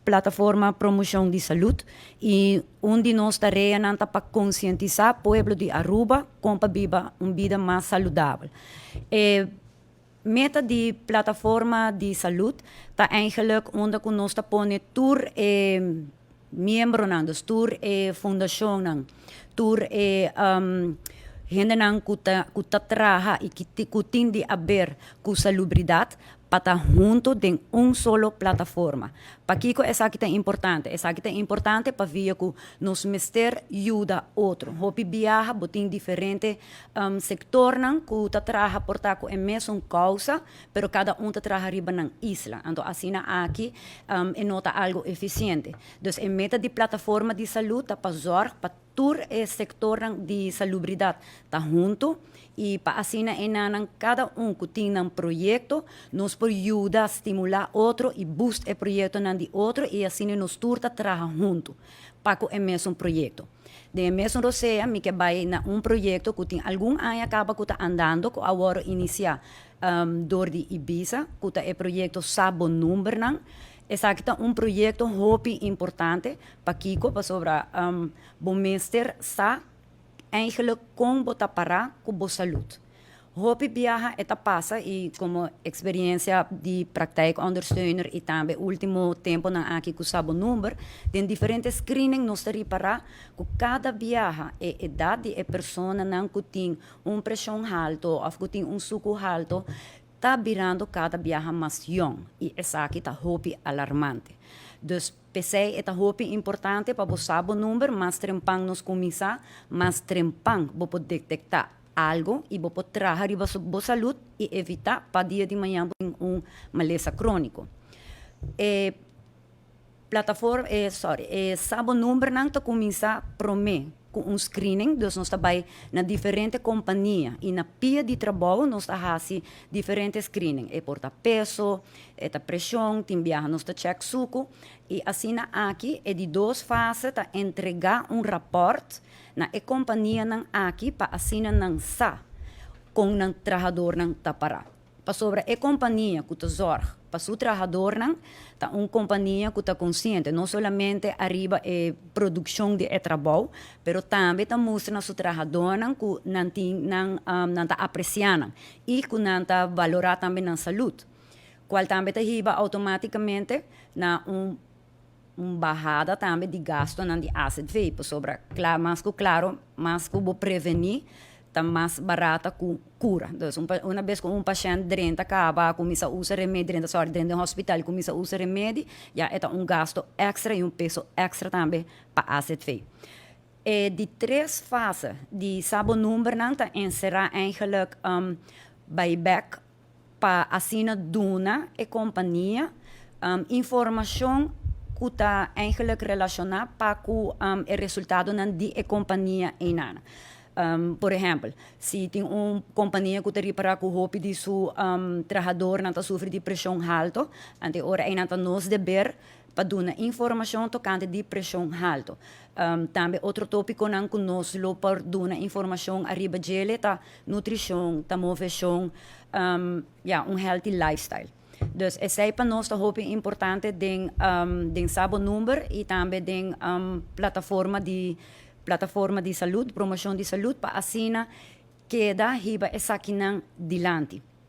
Plataforma Promocion di Salud y un di nos tareanan ta pa concientisa pueblo di Aruba con pa biba un bida mas saludabel. E meta di Plataforma di Salud ta eigenlijk unda cu nos ta pone tur e miembronan, dus tur e fundacionnan, tur e hendenan cu ta traha y cu tin di haber cu salubridad pa ta hunto den un solo plataforma. Pakico esaki ta importante? Esaki ta importante pa via cu nos mester yuda otro. Hopi biaha, bo tin diferente sectornan cu ta traha por ta cu e mesun causa, pero cada un ta traha riba nan isla. Anto asina aki e no ta algo eficiente. Dus e meta di Plataforma di Salud ta pa zorg pa tur e sectornan di salubridad ta hunto y pa asina nan cada un cu tin un proyecto, nos por yuda stimula otro y boost e proyectonan di otro y asina nos tur ta traha hunto pa cu e mesun proyecto. Den mesun rosea, mi kier bay na un proyecto cu tin algun aña caba cu ta andando, cu awor a inicia door di Ibisa, cu ta e proyecto Sa Bo Numbernan. Esaki ta un proyecto hopi importante pakico pasobra bo mester sa eigenlijk con bo ta para cu bo salud. Hopi biaha e ta pasa y como experiencia di praktijkondersteuner y tambe ultimo temponan aki cu Sa Bo Number, den diferente screening nos ta ripara cu cada biaha e edad di e personanan cu tin un presion halto of cu tin un suco halto ta birando cada biaha mas jong y esaki ta hopi alarmante. Dus p'esey e ta hopi importante pa bo sa bo number. Mas trempan nos cuminsa, mas trempan bo por detecta algo y bo por traha riba bo salud y evita pa dia di mañan un malesa cronico. E plataforma, sorry, e Sa Bo Numbernan ta cuminsa prome cu un screening, dus nos ta bay na diferente compania y na pia di trabou nos ta haci diferente screening. E por ta peso, e ta presion, tin biaha nos ta check suco y asina aki e di dos fase ta entrega un rapport na e companianan aki pa asina nan sa con nan trahadornan ta para. Pasobra e compania cu ta zorg pa su trahadornan ta un compania cu ta consciente no solamente ariba e produccion di e trabou, pero tambe ta mustra na su trahadornan cu nan tin nan nan ta aprecia nan y cu nan ta valora tambe nan salud. Cual tambe ta hiba automaticamente na un bahada tambe di gastonan di AZV, pasobra mas cu claro, mas cu bo preveni, ta mas barata cu cura. Dus un bes cu un pashent drenta caba, cuminsa usa remedi, drenta, sorry, drenta hospital, cuminsa usa remedi, ya e ta un gasto extra y un peso extra tambe pa AZV. E di tres fase di Sa Bo Numbernan ta encera eigenlijk bay back pa asina duna e compania informacion cu ta eigenlijk relaciona pa cu e resultadonan di e compania einan. Por ehempel, si tin un compania cu ta ripara cu hopi di su trahadornan ta sufri di presion halto, anto ora einan ta nos deber pa duna informacion tocante di presion halto. Tambe otro topiconan cu nos lo por duna informacion ariba djele ta nutricion, ta movecion, ja, un healthy lifestyle. Dus esey pa nos ta hopi importante den Sa Bo Number y tambe den plataforma di salud, promocion di salud, pa asina keda hiba esakinan dilanti.